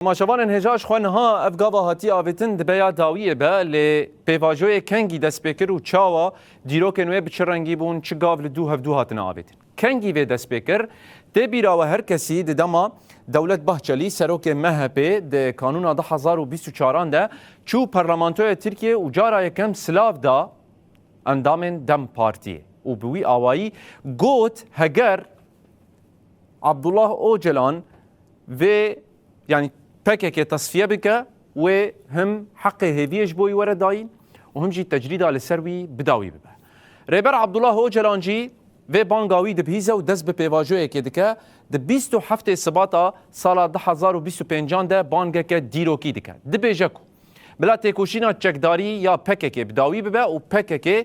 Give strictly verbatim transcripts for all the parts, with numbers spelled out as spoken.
Temaşevanên hêja, ji xwe niha ev gava hatiye avêtin, dibe ya dawiyê be, lê pêvajoyê kengî dest pê kir û çawa, dîrokên wê bi çi rengî bûn, çi gav li dû hevdû hatine avêtin? Kengî vê dest pê kir? Tê bîra we her kesî di dema Dewlet Bahçelî, serokê M H P, di kanûna du hezar û bîst û çaran de çû parlamentoya Tirkiyê û cara yekem silav da endamên DEM Partiyê û bi wî awayî got, heger Abdullah Ocalan vê, yanî P K K tesfiye bike, wê him heqê hêviyê ji bo wî were dayîn û him jî tecrîda li ser wî bi dawî bibe. Rêber Abdullah Ocalan jî vê banga wî dibihîze û dest bi pêvajoyekê dike. Di bîst û heftê Sibata sala du hezar û bîst û pêncan de bangeke dîrokî dike. Dibêje ku bila têkoşîna çekdarî ya P K K bi dawî bibe û P K K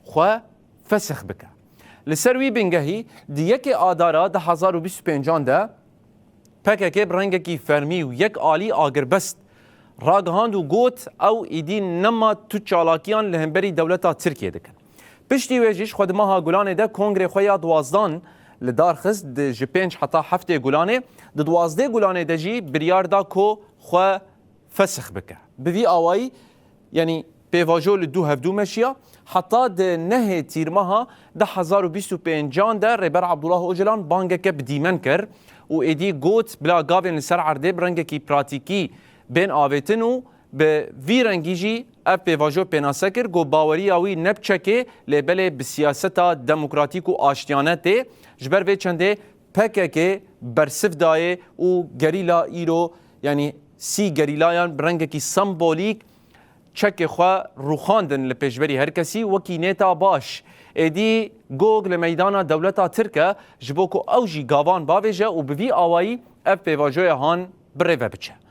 xwe fesix bike. Li ser wî bingehî, di yekê Adara du hezar û bîst û pêncan de P K K bi rengekî fermî û yek alî agirbest ragihand û got, ew îdî nema tu çalakiyan li hemberî dewleta Tirkiyê dikin. Piştî wê jî ji xwe di meha Gulanê de kongrê xwe ya duwazdan li dar xist, di ji pênc heta heftê Gulanê, di duwazdeh Gulanê de jî biryar da ku xwe fesix bike. Bi vî awayî, yanî pêvajo li dû hevdû meşiya, heta di nehê Tîrmeha du hezar û bîst û pêncan de Rêber Abdullah Ocalan bangeke bi dîmen kir û êdî got, bila gavên li ser erdê bi rengekî pratîkî bên avêtin û bi vî rengî jî ev pêvajo pênase kir, got baweriya wî ne bi çekê, lê belê bi siyaseta demokratîk û aştiyane tê. Ji ber vê çendê P K K bersiv dayê û gerîla îro, yanî sî gerîlayan bi rengekî sembolîk çekê xwe rûxandin li pêşberî her kesî wekî nêta baş. Êdî gog li meydana dewleta Tirk e, ji bo ku ew jî gavan bavêje û bi vî awayî ev pêvajoya han bi rê ve biçe.